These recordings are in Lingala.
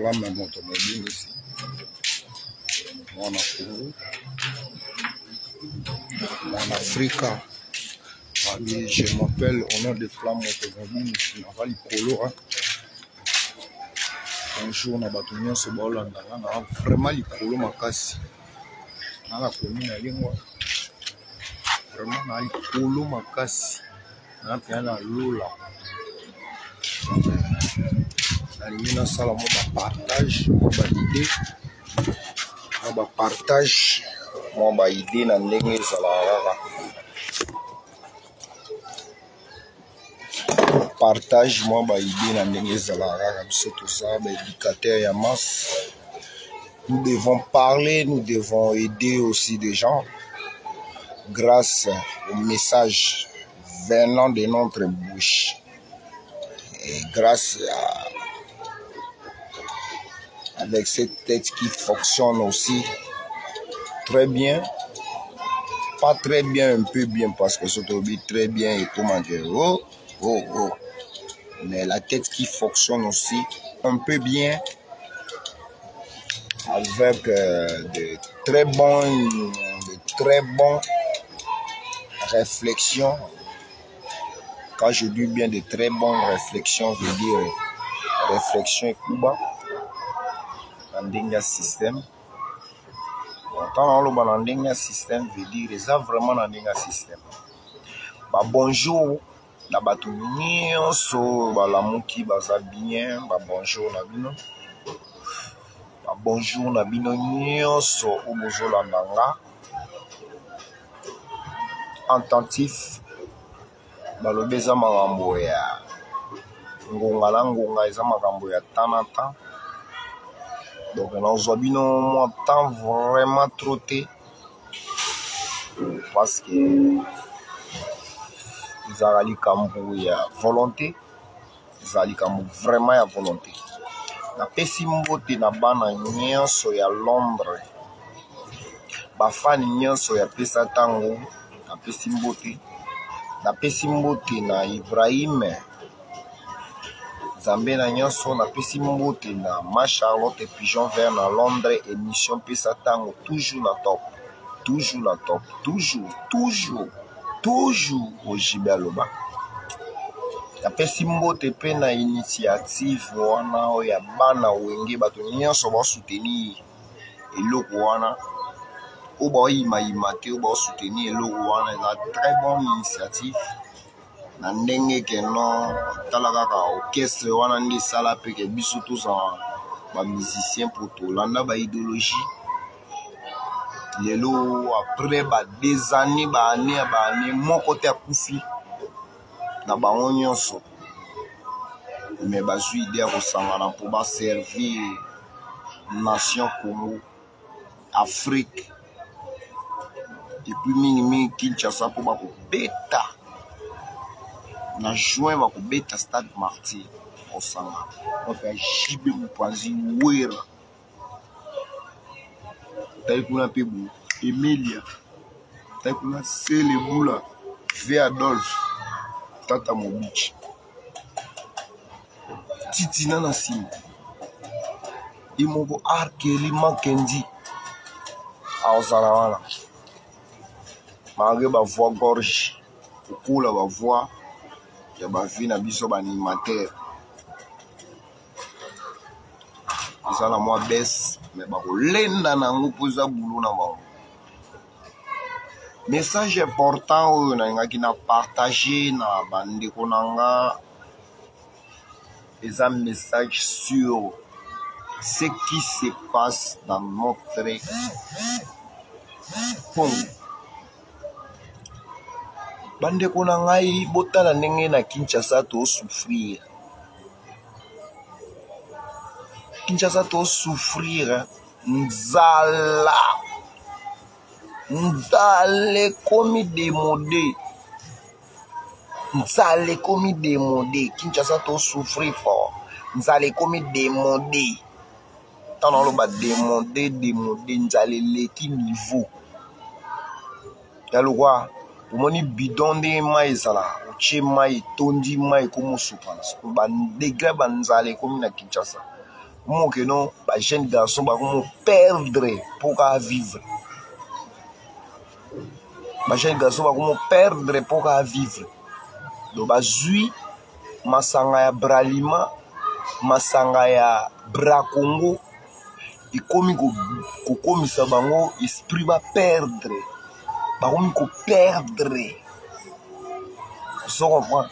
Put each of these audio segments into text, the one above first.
Flamme moto mobimisi mwana Congo, mwana Afrika. Abi, je m'appelle au nom de Flamme moto mobimisi, naza likolo hein. Bonjour na bato nyonso baolanda nga, na vraiment likolo makasi, na na komi na lingwa vraiment na likolo makasi. Na mpenza na lola, nalingi nasala mwa bapartage, mwa baide, mwa bapartage, mwa baide na ndenge ezalaka kaka partage, mwa baide na ndenge ezalaka kaka. Biso toza baéducateur ya masse, nous devons parler, nous devons aider aussi des gens grâce au message venant de notre bouche et grâce à avec cette tête qui fonctionne aussi très bien, pas très bien, un peu bien, parce que surtout très bien et comment dire, oh, oh, oh, mais la tête qui fonctionne aussi un peu bien avec de très bonnes, de très bons réflexions. Quand je dis bien de très bonnes réflexions, je veux dire réflexion ekuba na ndenge ya système. Ntango naoloba na ndenge ya système, veut dire eza vraiment na ndenge ya système. Ba bonjour na bato nyonso balamuki, baza bien, ba bonjour na bino, ba bonjour na bino nyonso oyo bozolanda nga attentif. Balobi eza makambo ya ngonga na ngonga, eza makambo ya temps na temps, donc nazwa bino mwa temps vraiment trop te, parce que ezalaka likambo ya volonté, ezala likambo vraiment ya volonté. Napesi mbote na bana nyonso ya Londres, bafani nyonso ya pesa ntango, napesi mbote. Napesi mbote na Ibrahim Nzambe na nyonso, napesi mbote na ma Charlotte Pigeon Vert na Londres. Émission pesa ntango toujours na top, toujours na top, toujours, toujours, toujours. Ojibe aloba, napesi mbote mpe na initiative wana oyo ya bana Wenge, bato nyonso basoutenir eloko wana, oyo baoyimayima te, oyo baosoutenir eloko wana, eza très bonne initiative na ndenge keno. Tala kaka orchestre wana nde esala mpe ke biso tozala bamusicien mpo tolanda baidéologie. Lelo, après ba des années, baannée ya baannée, moko te akufi na bango nyonso, me bazwi idée ya kosangana mpo baservir nation Congo, Afrique et puis mingimingi Kinshasa, mpo bakobeta na juin, bakobeta Stade Martyr, kosanga bato ya JB mopanzi, Wera tali kuna mpe bo Emilia tali kuna, Selebula V, Adolphe Tata Mobici, Titina na nsima ye moko Arkeli Makendi akozala wana, malgré bavoix gorge kokola, bavoix ya bavie na biso baanimateur eza na mwa bese, me bakolenda na yango mpo eza bulo na bango. Message important oyo nalingaki na partage na bandeko na nga eza message sur ce qui se passe dans notre Congo. Bandeko na ngai, botala ndenge na Kinshasa tosouffrir, Kinshasa tosouffrir nzala, nzala ekomi demode, nzala ekomi demode. Kinshasa tosouffrir fort, nzala ekomi demode. Ntango naloba demode, demode, nzala eleki niveau ya lokwa omoni bidon ndenge mai ezala, otie mai etondi, mai ekomi osopana, badegre banzala ekomi na Kinshasa. Moke no ba jeune garçon bakomo perdre mpo kaka vivre. Ba jeune garçon bakomo perdre mpo kaka vivre. Donc bazwi masanga ya Bralima, masanga ya Bracongo ekomi kokomisa bango esprit ba perdre, bakomi ko perdre. Ozo comprendre?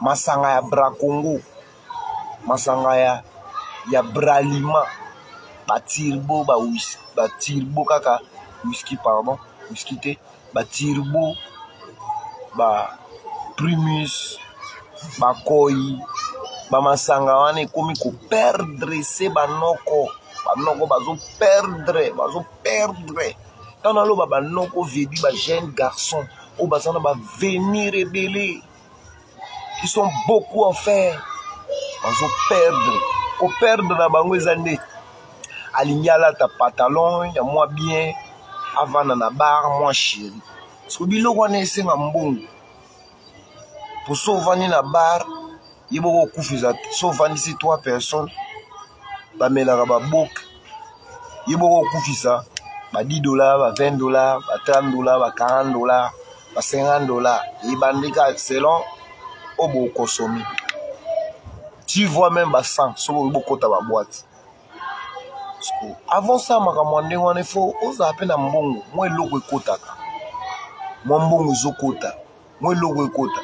Masanga ya Bracongo, masanga ya ya Bralima, ba turbo, ba whisky, ba turbo kaka whisky pardon, whisky te, ba turbo, ba primus, ba koi, ba masanga wana ekomi ko perdre se banoko, banoko bazo perdre, bazo perdre. Ntango naloba banoko vedi ba jeune garçon oyo baza na ba venir ebele, ils sont beaucoup en faire, bazo perdre. Ko perdre na bango eza nde alingi alata pantalon ya mwa bien, avanda na bar mwa chéri. Parce que biloko wana esenga mbongo. Po so ovandi na bar, ye boko okufa, so ovandisi 3 personnes bamelaka ba boke, ye boko okufisa ba 10 dollars, ba 20 dollars, ba 30 dollars, ba 40 dollars, ba 50 dollars, ebandika selon oyo bokosomi. Tu vois même ba 100 soki bokota ba boîte. Avant ça makambo ya ndenge wana il faut ozala mpe na mbongo, mwa eloko ekotaka, mwa mbongo ezokota, mwa eloko ekota.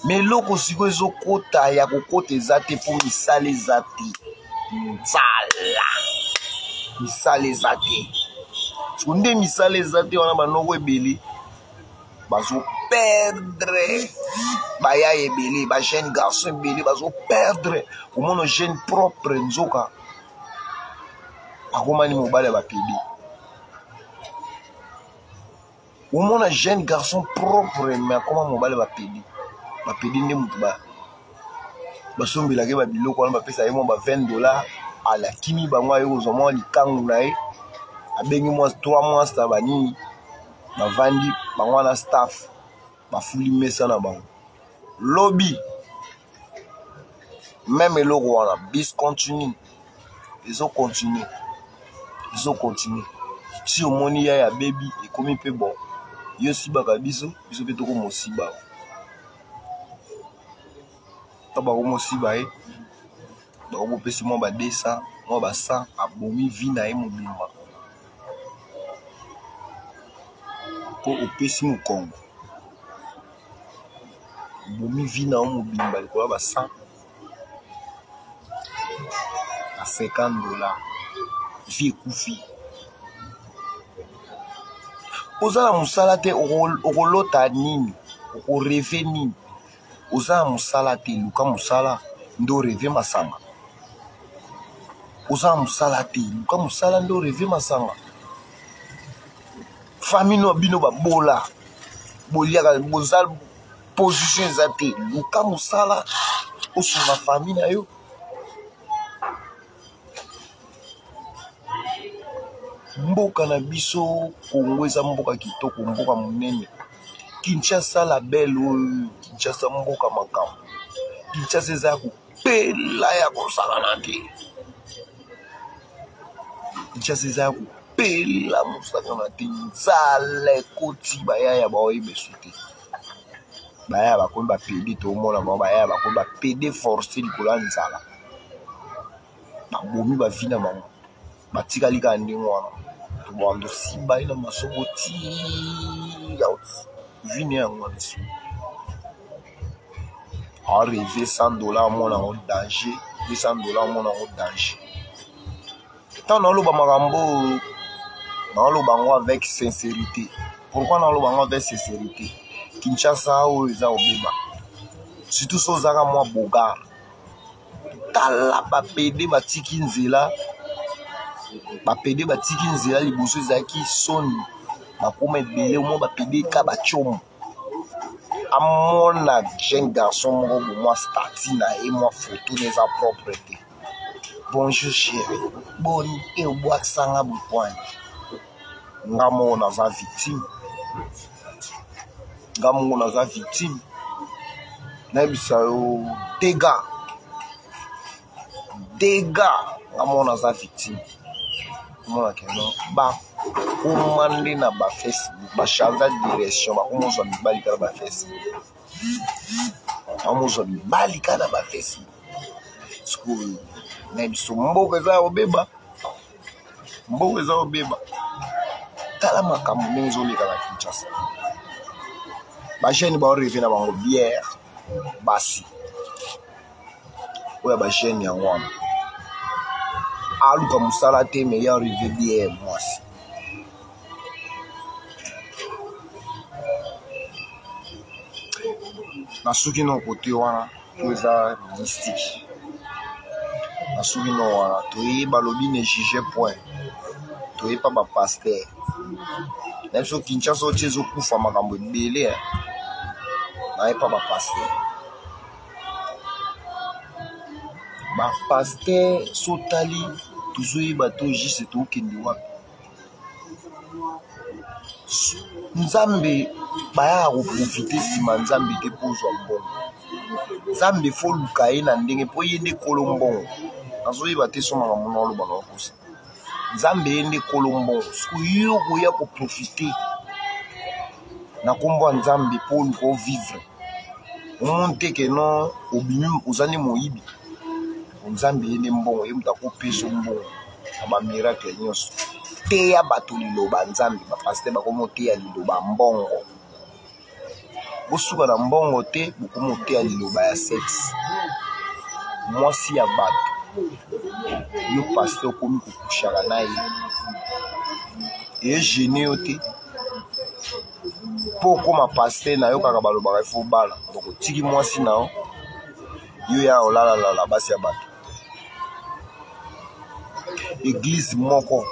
Mais eloko sikoyo ezokota ya kokota eza te mpo misala eza te, nzala, misala eza te. Siko nde misala eza te wana banoko ebele bazo perdre, baya ebele, ba jeune garçon ebele bazo perdre. Omona jeune propre nzoka akomani mobali ya ba pede. Omona jeune garçon propre mais akoma mobali ya ba pede. Ba pede nde mutu ba basombelaki ba biloko wana, bapesa ye mwa ba 20 dollars, alakimi bango aye kozwa mwa likangu na ye, abengi mwa 3 mois na banini, bavandi bango wana staff bafuli mesa na bango. Lobi même eloko wana bis continue, ezo continue, ezo continue. Si omoni ya ya baby ekomi pe bon, yo sibaka biso, biso pe toko mosiba. To bako mosiba ye, bako bopesi mwa ba 200, mwa ba 100, abomi vie na ye mobimba. Po opesi mokongo, obomi vie na yo mobimba likolo ya ba 100 na 50 dollars, vie ekufi. Oza na mosala te, okolota nini, okoreve nini? Oza na mosala te, luka mosala nde oreve masanga. Oza na mosala te, luka mosala nde oreve masanga. Famille no bino babola, boliaka, boza position eza te, luka mosala osunga famille na yo. Mboka na biso Congo eza mboka kitoko, mboka monene. Kinshasa la belle oyo, Kinshasa mboka makambo. Kinshasa eza ya kopela ya kosakana te. Kinshasa eza ya kopela mosakana te. Nzala ekoti bayaya baoyeba esu te. Bayaya bakomi ba pede, tomona bango bayaya bakomi ba pede forcé likolo ya nzala. Babomi ba vie na bango, batikali kaka ndenge wana. Tobanda osimba ye na masoko ti vie na yango wana so. Arrivé 100 dollars mona yango danger, 200 dollars mona yango danger. Tant naloba makambo, naloba yango avec sincérité. Pourquoi naloba yango avec sincérité? Kinshasa oyo eza obeba. Surtout so ozaka mwa bogar. Tala ba pede batiki nzela, ba pede batiki nzela liboso ezalaki soni, bakoma ebele mwa ba pede ka ba tchomo. Amona jeune garçon moko bo mwa statut na ye, mwa photo na eza propre te. Bonjour chérie, boni e obwakisanga bokwani. Nga moko naza victime, nga moko naza victime. Nayebisa yo dégâts, dégâts. Nga moko naza victime. Omona ke non, bakoma nde na ba Facebook, ba changer direction, bakoma ozwa mibali kaka na ba Facebook. Bakoma ozwa mibali kaka na ba Facebook. Sikoyo na biso mboka eza ya kobeba, mboka eza kobeba. Tala makambo ndenge ezoleka na Kinshasa. Ba jeunes bao rêver na bango bière, basi. Oyo ya ba jeunes yango wana. Aluka mosala te mais ya rêver bière mwasi. Nasuki na kote wana po eza mystique. Nasuki na wana toye balobi ne juge point. Toye pa ba pasteur. Na biso Kinshasa otie ezokufa makambo ebele. Naye pa ba pasteur. Ba pasteur sotali tozoyeba to juste tokende wapi. Nzambe bayaka koprofite nsima Nzambe te mpo ozwa mbongo. Nzambe fo luka ye na ndenge mpo ye nde kolo mbongo. Nazoyeba te so makambo na oloba na okosa. Nzambe ye nde kolo mbongo. Soki yo okoya koprofite na nkombo ya Nzambe mpo oluka ovivre, omoni te ke non obimi oza nde moyibi. Nzambe ye nde mbongo, ye moto akopesa mbongo na ba miracle nyonso. Teya bato liloba Nzambe, ba pasteur bakomi koteya liloba mbongo. Bosuka na mbongo te, bokomi koteya liloba ya sexe. Mwasi ya bato, yo pasteur okomi kokushaka na ye. Egene yo te. Po okoma pasteur na yo kaka balobaka il faut bala. Donc otiki mwasi na yo, yo ya olalalala basi ya bato. Église moko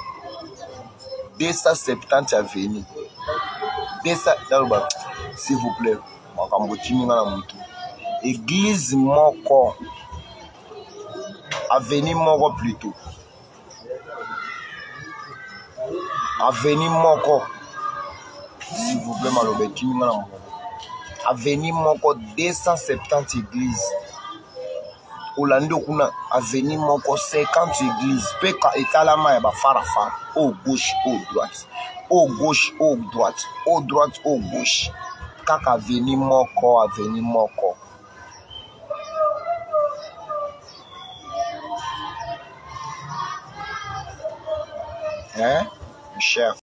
270 avenue 200 naloba s'il vous plaît makambo otimi nga na motu. Église moko avenue moko plutôt avenue moko s'il vous plaît maloba etimi nga na monoko. Avenue moko 270 église olandi okuna avenue moko 50 église pe etalama ya bafarafara au gauche au droite au gauche au droite au droite au gauche kaka avenue moko avenue moko. Hein, cher.